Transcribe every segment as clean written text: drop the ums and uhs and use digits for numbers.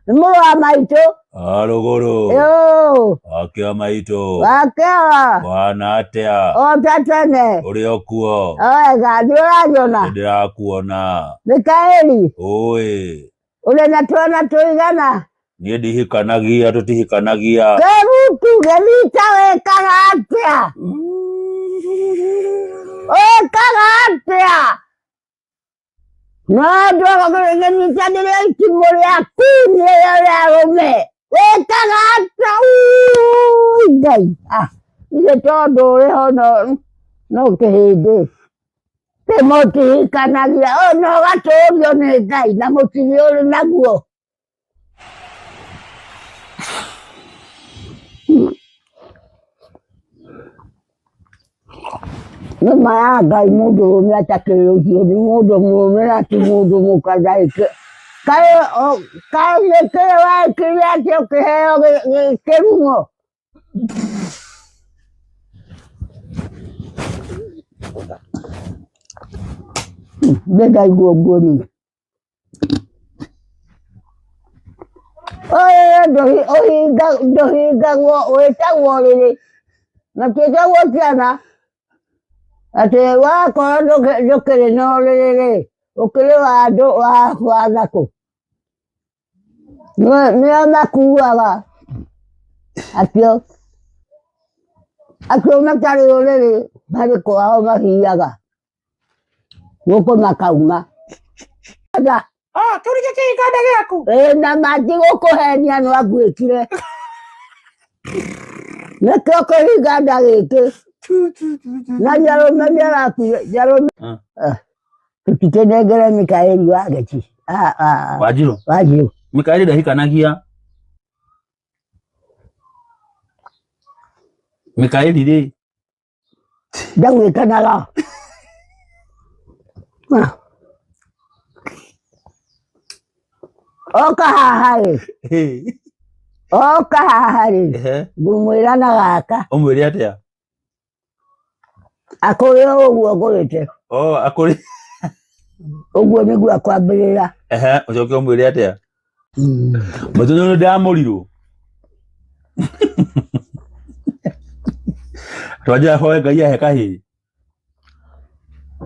Nĩ mũrũ wa maitũ. Arũgũrũ. Yoo. Wakĩa maitũ. Wakĩawa. Kũhana atĩa? O ta tene. Ũrĩ o kuo? O wega, nĩ ũranyona? Nĩ ndĩrakuona. Mikaeli. Ũĩ. Ũrĩ na twana tũigana? Niĩ ndihikanagia, tũtihikanagia. Kĩrutu gĩthita wĩkaga atĩa? Wĩkaga atĩa? No ndũgĩnyitanĩria itimũ rĩaku nĩrĩo rĩa arũme. Wĩkaga atĩa? Uu, Ngai. Ah, ithe tondũ ũrĩ ho no no kĩhĩndĩ. Ĩ mũtihikanagia, ũyũ no gatũũrio nĩ Ngai na mũtirĩ ũrĩ naguo. Nĩ ma ya Ngai mũndũrũme atakĩrĩ ũcio nĩ mũndũ mũrũme na ti mũndũ mũka ndagĩkĩ kaĩ kaĩ nĩkĩĩ wekire atĩ ũkĩheo kĩrumo? Nĩ ndaigua ũguo niĩ. Ũyũ ndũhingagwo wĩtagwo ũrĩrĩ na twĩtagwo ciana atĩ wakorwo ndũkĩrĩ na ũrĩrĩ rĩ, ũkĩrĩ wa andũ wa nakũ? Nĩo makuaga acio acio matarĩ ũrĩrĩ marĩ kwao mahiaga. Gũkũ makauma. Ah, kĩu nĩkĩo kĩganda gĩaku? Ĩĩ na matigũkũhenia no anguĩkire. Nĩkĩo kĩhinganda gĩkĩ. Na nyarũme nĩarakuire nyarũme. Ah. Ah, Tũtikĩnengere Mikaeli wa Geci. Ah, ah, ah. Wanjirũ. Wanjirũ. Mikaeli ndahikanagia. Mikaeli rĩ Ndagwĩkanaga. Oka haha rĩ, oka haha rĩ, ngũmwĩra na gaka. Ũmwĩre atĩa? Akũrĩ o ũguo ngũrĩte. Oh, akũrĩ. Ũguo nĩguo akwambĩrĩra. Ehe, ũcoke ũmwĩre atĩa? Maitũ nĩ ndamũrirwo. Twanjia hoe Ngai ahe kahĩĩ.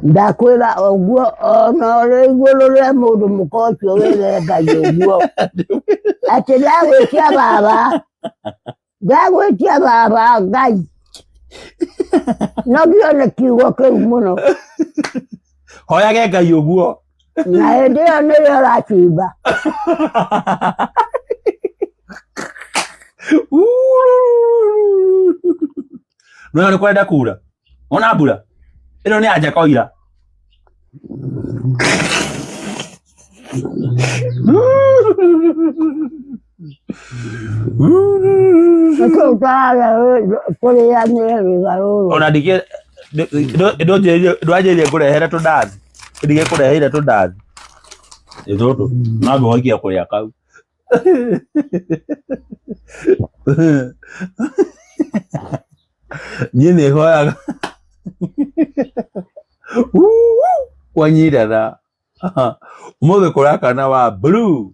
Ndakwĩra ũguo ona ũrĩ igũrũ rĩa mũndũ mũka ũcio wĩre Ngai ũguo. Atĩ ndagwĩtia baba, ndagwĩtia baba Ngai. No ngĩone kiugo kĩu mũno. Hoyage Ngai ũguo. Na hĩndĩ ĩyo nĩrĩo ũracimba. Nona nĩ kũrenda kura. Ona mbura. Ĩno nĩ anja koira. Nĩkĩ ũtararĩa kũrĩanĩre rwĩga rũrũ? Ona ndingĩ ndwanjĩrĩrie ngũrehere tũndathi. Ndigĩkũreheire tũndathi. Nĩ tũtũ. No ngũhoikia kũrĩa kau. Niĩ nĩ hoyaga wanyirara. Ũmũthĩ kũrakana wa blue.